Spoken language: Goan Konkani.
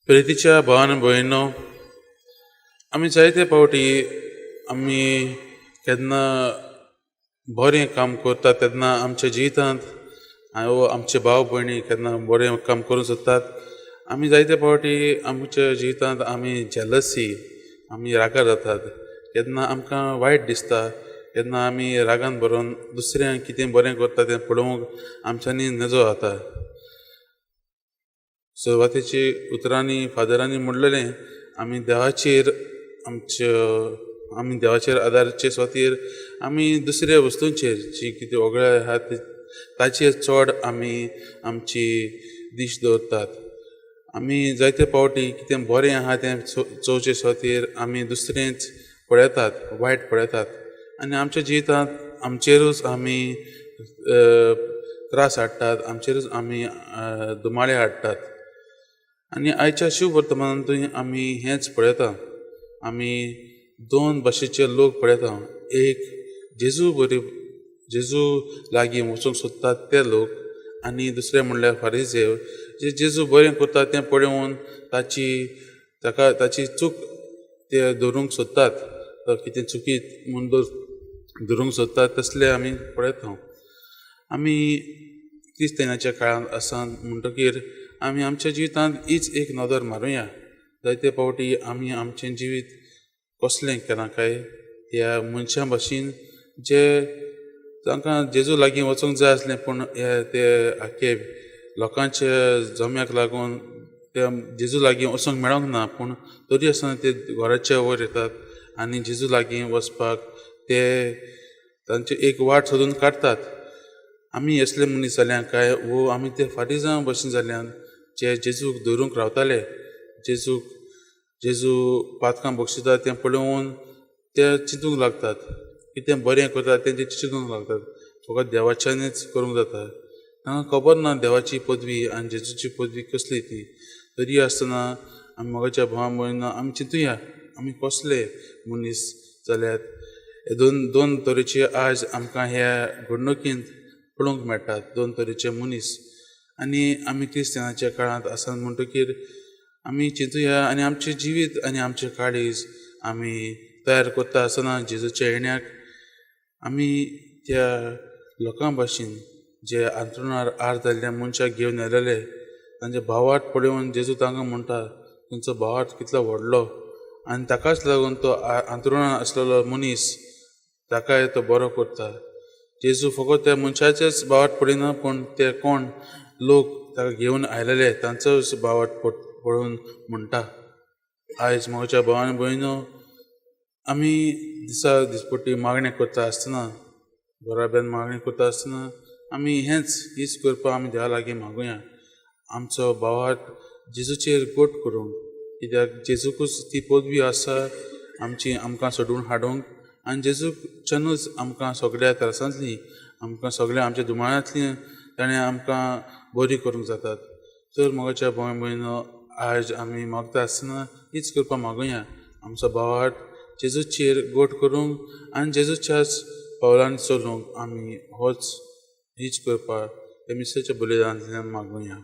प्रितीच्या भावान भयणो, आमी जायते फावटी आमी केन्ना बरें काम करता तेन्ना आमच्या जिवितांत वो आमचे भाव भयणी केन्ना बरें काम करूंक सोदतात, आमी जायते फावटी आमच्या जिवितांत आमी जेलसी, आमी रागार जातात. केन्ना आमकां वायट दिसता, केन्ना आमी रागान भरोन दुसऱ्यांक कितें बरें करता तें पळोवंक आमच्यांनी नजो जाता. सुरवातेची उतरांनी फादरांनी म्हणलेलें, आमी देवाचेर आमच्या आमी देवाचेर आदारचे स्वातीर आमी दुसऱ्या वस्तूंचेर जी कितें वगळे आहा ताचेर चड आमी आमची दीश दवरतात. आमी जायते फावटी कितें बरें आहा तें चोवचे स्वातीर आमी दुसरेंच पळयतात, वायट पळयतात आनी आमच्या जिवितांत आमचेरूच आमी त्रास हाडटात, आमचेरूच आमी दुमाळे हाडटात. आनी आयच्या शिव वर्तमानांतूय आमी हेंच पळयता. आमी दोन भाशेचे लोक पळयता. एक जेजू बरी जेजू लागीं वचूंक सोदतात ते लोक, आनी दुसरे म्हणल्यार फारीजेव जे जेजू बरें करता तें पळोवन ताची ताका ताची चूक ते धरूंक सोदतात, कितें चुकीत म्हूण धरूंक सोदतात तसले आमी पळयता. आमी क्रिस्तांवाच्या काळांत आसा म्हणटकीर आमी आमच्या जिवितांत हीच एक नदर मारुया. जायते फावटी आमी आमचें जिवीत कसलें केलां काय ह्या मनशां भाशेन जे तांकां जेजू लागीं वचूंक जाय आसलें, पूण हे ते आख्खे लोकांच्या जम्याक लागून ते जेजू लागीं वचूंक मेळोंक ना, पूण तरी आसतना ते घराच्या वयर येतात आनी जेजू लागीं वचपाक ते तांची एक वाट सोदून काडटात. आमी असले मनीस जाल्या काय वो आमी ते फाटीजां भशेन जाल्यान जे जेजूक धरूंक रावताले, जेजूक जेजू पातकां बक्षिता तें पळोवन ते चिंतूंक लागतात, कितें बरें करता तें ते चिंतूंक लागतात. फकत देवाच्यानूच करूंक जाता. तांकां खबर ना देवाची पदवी आनी जेजूची पदवी कसली ती. तरी आसतना आमी मोगाच्या भावा भयणा आमी चिंतुया आमी कसले मनीस जाल्यात. हे दोन दोन तरेचे आयज आमकां ह्या घडणुकेंत पळोवंक मेळटात, दोन तरेचे मनीस. आनी आमी क्रिस्तांवाच्या काळांत आसा म्हणटकीर आमी चिंतुया आनी आमचें जिवीत आनी आमचें काळीज आमी तयार करता आसतना जेजूच्या येण्याक आमी त्या लोकां भाशेन जे अंथरुणार आर जाल्ल्या मनशाक घेवन आयलेले तांचे भावार्थ पळोवन जेजू तांकां म्हणटा, तुमचो भावार्थ कितलो व्हडलो. आनी ताकाच लागून तो अंथरुणार आसलेलो मनीस ताकाय तो बरो करता. जेजू फकत त्या मनशाचेच भावार्थ पळयना, पूण ते कोण लोक ताका घेवन आयलेले तांचोच भावार्थ पळोवन म्हणटा. आयज म्हज्या भावान भयणो आमी दिसा दिसपट्टी मागणें करता आसतना, घराब्यान मागणें करता आसतना आमी हेंच हीच करपाक आमी देवा लागीं मागुया, आमचो भावार्थ जेजूचेर गोट करूंक, कित्याक जेजूकूच ती पदवी आसा आमची आमकां सोडून हाडूंक. आनी जेजूच्यानूच आमकां सगळ्या त्रासांतली, आमकां सगळ्या आमच्या दुमाळ्यांतली ताणें आमकां बरी करूंक जातात. तर मोगाच्या भाव भयणो आयज आमी मागता आसतना हीच करपाक मागुया, आमचो भावार्थ जेजूचेर गोट करूंक आनी जेजूच्याच पावलांनी चलूंक आमी होच हीच करपाक हे मिसाच्या बलिदानांतल्यान मागुया.